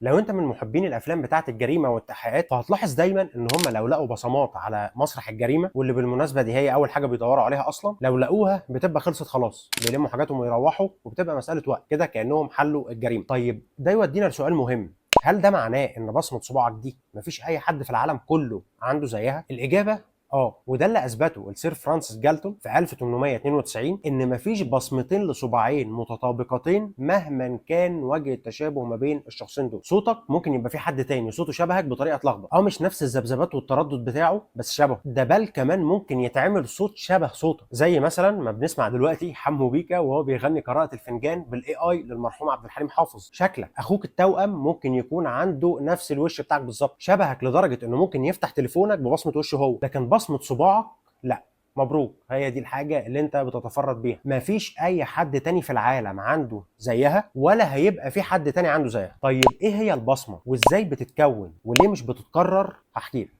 لو انت من محبين الافلام بتاعه الجريمة والتحقيقات فهتلاحظ دايما ان هم لو لقوا بصمات على مسرح الجريمة، واللي بالمناسبة دي هي اول حاجة بيدوروا عليها اصلا، لو لقوها بتبقى خلصت خلاص، بيلموا حاجاتهم ويروحوا، وبتبقى مسالة وقت كده كانهم حلوا الجريمة. طيب ده يودينا لسؤال مهم، هل ده معناه ان بصمة صباعك دي مفيش اي حد في العالم كله عنده زيها؟ الاجابة وده اللي اثبته السير فرانسيس جالتون في 1892، ان مفيش بصمتين لصباعين متطابقتين مهما كان وجه التشابه ما بين الشخصين دول. صوتك ممكن يبقى في حد تاني صوته شبهك بطريقة تلخبط، مش نفس الذبذبات والتردد بتاعه بس شبهه ده، بل كمان ممكن يتعمل صوت شبه صوتك، زي مثلا ما بنسمع دلوقتي حمو بيكا وهو بيغني قراءة الفنجان بال AI للمرحوم عبد الحليم حافظ. شكلك اخوك التوأم ممكن يكون عنده نفس الوش بتاعك بالظبط، شبهك لدرجة انه ممكن يفتح تليفونك ببصمه وشه هو، لكن بصمة صباعك لا. مبروك، هي دي الحاجة اللي انت بتتفرد بيها، مفيش اي حد تاني في العالم عنده زيها ولا هيبقى في حد تاني عنده زيها. طيب ايه هي البصمة وازاي بتتكون وليه مش بتتكرر؟ هحكي لك.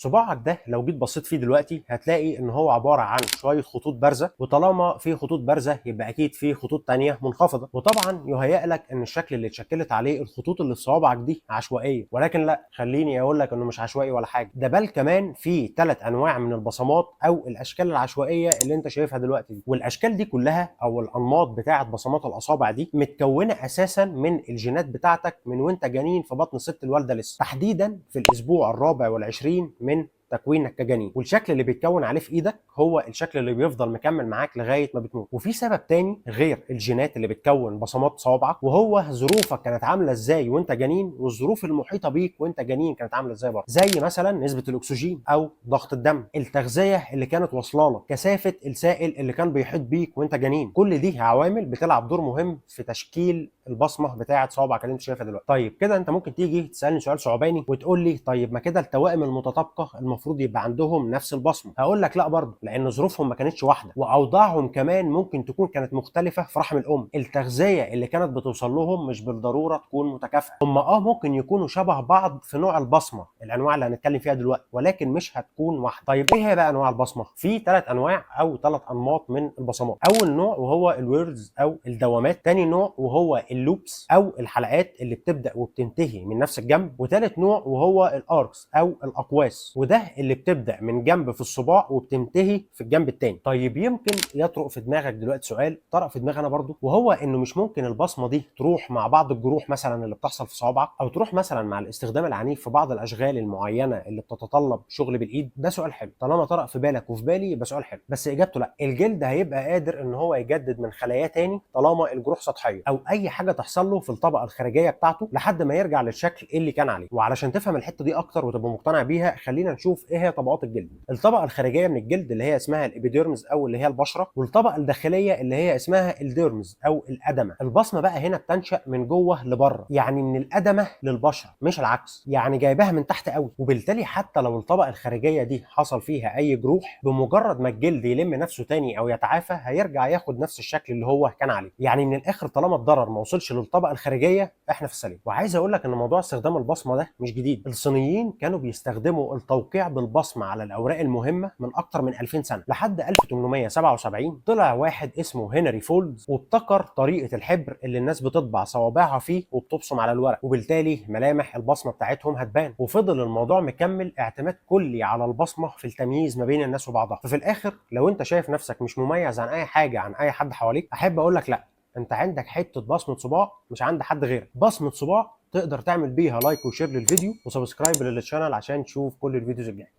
صباعك ده لو جيت بصيت فيه دلوقتي هتلاقي ان هو عبارة عن شوية خطوط بارزة، وطالما في خطوط بارزة يبقى اكيد في خطوط تانية منخفضة، وطبعا يهيأ لك ان الشكل اللي اتشكلت عليه الخطوط اللي في صوابعك دي عشوائية، ولكن لا، خليني اقول لك انه مش عشوائي ولا حاجة، ده بل كمان في 3 انواع من البصمات او الاشكال العشوائية اللي انت شايفها دلوقتي دي، والاشكال دي كلها او الانماط بتاعه بصمات الاصابع دي متكونه اساسا من الجينات بتاعتك من وانت جنين في بطن ست الوالدة لسه، تحديدا في الاسبوع 24 من تكوينك كجنين، والشكل اللي بيتكون عليه في ايدك هو الشكل اللي بيفضل مكمل معاك لغاية ما بتموت. وفي سبب تاني غير الجينات اللي بتكون بصمات صوابعك، وهو ظروفك كانت عامله ازاي وانت جنين، والظروف المحيطة بيك وانت جنين كانت عامله ازاي برضه، زي مثلا نسبه الاكسجين او ضغط الدم، التغذية اللي كانت واصله لك، كثافة السائل اللي كان بيحيط بيك وانت جنين، كل دي عوامل بتلعب دور مهم في تشكيل البصمة بتاعه صوابعك اللي انت شايفها دلوقتي. طيب كده انت ممكن تيجي تسالني سؤال صعباني وتقول لي طيب ما كده التوائم المتطابقه المفروض يبقى عندهم نفس البصمة. هقول لك لا برضه، لان ظروفهم ما كانتش واحدة، واوضاعهم كمان ممكن تكون كانت مختلفة في رحم الام، التغذية اللي كانت بتوصل لهم مش بالضرورة تكون متكافئة، هم ممكن يكونوا شبه بعض في نوع البصمة، الانواع اللي هنتكلم فيها دلوقتي، ولكن مش هتكون واحدة. طيب ايه هي بقى انواع البصمة؟ في 3 انواع او 3 انماط من البصمات. اول نوع وهو ال whorls او الدوامات، تاني نوع وهو ال lobes او الحلقات اللي بتبدا وبتنتهي من نفس الجنب، وثالث نوع وهو ال arcs او الاقواس، وده اللي بتبدا من جنب في الصباع وبتنتهي في الجنب الثاني. طيب يمكن يطرق في دماغك دلوقتي سؤال طرق في دماغي انا برضو، وهو انه مش ممكن البصمة دي تروح مع بعض الجروح مثلا اللي بتحصل في صوابعك، او تروح مثلا مع الاستخدام العنيف في بعض الاشغال المعينة اللي بتتطلب شغل بالايد؟ ده سؤال حلو، طالما طرق في بالك وفي بالي يبقى سؤال حلو، بس اجابته لا. الجلد هيبقى قادر ان هو يجدد من خلاياه تاني طالما الجروح سطحية او اي حاجة تحصل له في الطبقة الخارجية بتاعته لحد ما يرجع للشكل اللي كان عليه. وعلشان تفهم الحتة دي اكتر وتبقى مقتنع بيها خلينا نشوف ايه هي طبقات الجلد. الطبقة الخارجية من الجلد اللي هي اسمها ال epidermis او اللي هي البشرة، والطبقة الداخلية اللي هي اسمها ال dermis او الادمة. البصمة بقى هنا بتنشا من جوه لبره، يعني من الادمة للبشره مش العكس، يعني جايباها من تحت قوي، وبالتالي حتى لو الطبقة الخارجية دي حصل فيها اي جروح بمجرد ما الجلد يلم نفسه تاني او يتعافى هيرجع ياخد نفس الشكل اللي هو كان عليه. يعني من الاخر طالما الضرر ما وصلش للطبقة الخارجية احنا في السليم. وعايز اقول لك ان موضوع استخدام البصمة ده مش جديد، الصينيين كانوا بيستخدموا التوقيع بالبصمه على الاوراق المهمة من اكتر من 2000 سنة، لحد 1877 طلع واحد اسمه هنري فولدز وابتكر طريقه الحبر اللي الناس بتطبع صوابعها فيه وبتبصم على الورق، وبالتالي ملامح البصمة بتاعتهم هتبان. وفضل الموضوع مكمل اعتماد كلي على البصمة في التمييز ما بين الناس وبعضها. ففي الاخر لو انت شايف نفسك مش مميز عن اي حاجة عن اي حد حواليك، احب اقول لك لا، انت عندك حتة بصمة صباع مش عند حد غيرك، بصمة صباع تقدر تعمل بيها like و share للفيديو و subscribe لل channel عشان تشوف كل ال videos الجاية.